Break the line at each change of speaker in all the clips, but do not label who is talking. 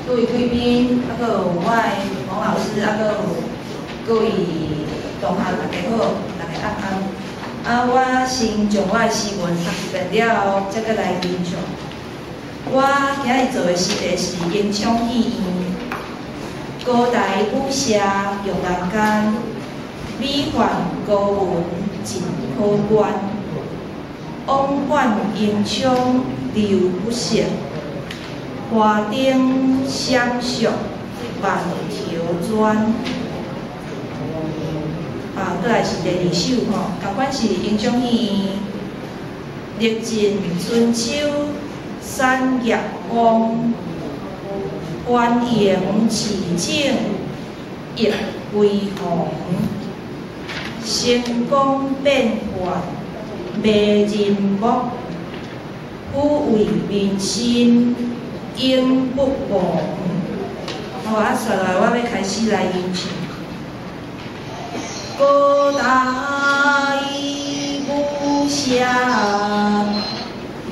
各位貴賓，啊，閣有我的黃老師，啊，閣有各位同學，大家好，大家晚安。啊，我先將我的詩文讀一遍了後，才閣來吟唱。我今日做的詩題是《榮昌戲院》，高台舞榭玉蘭間，米飯高文真可觀，往返榮昌留不息，花燈閃爍萬條磚。啊，閣來是第二首吼，仝款是榮昌戲院，歷盡春秋產業豐，歡迎市井益輝煌，星光變幻迷人目，撫慰民心永不亡。好，啊，紲來我欲開始來吟唱。高台舞榭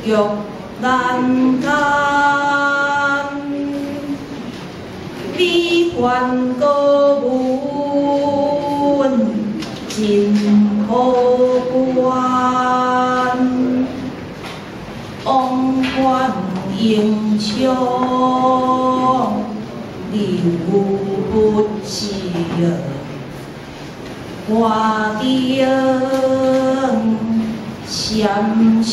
玉蘭間，米飯高文真可觀，往返榮昌留不息，花燈閃爍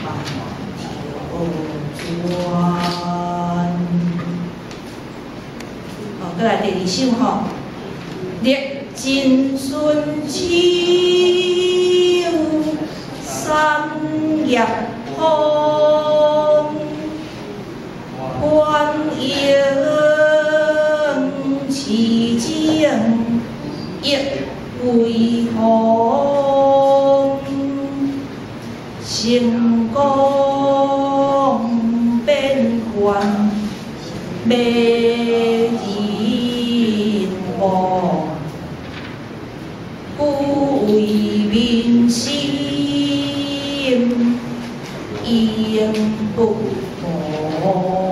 萬條磚。好，閣來第二首吼，歷盡春秋產業豐，歡迎市井益輝煌，星光變幻迷人目，撫慰民心永不亡。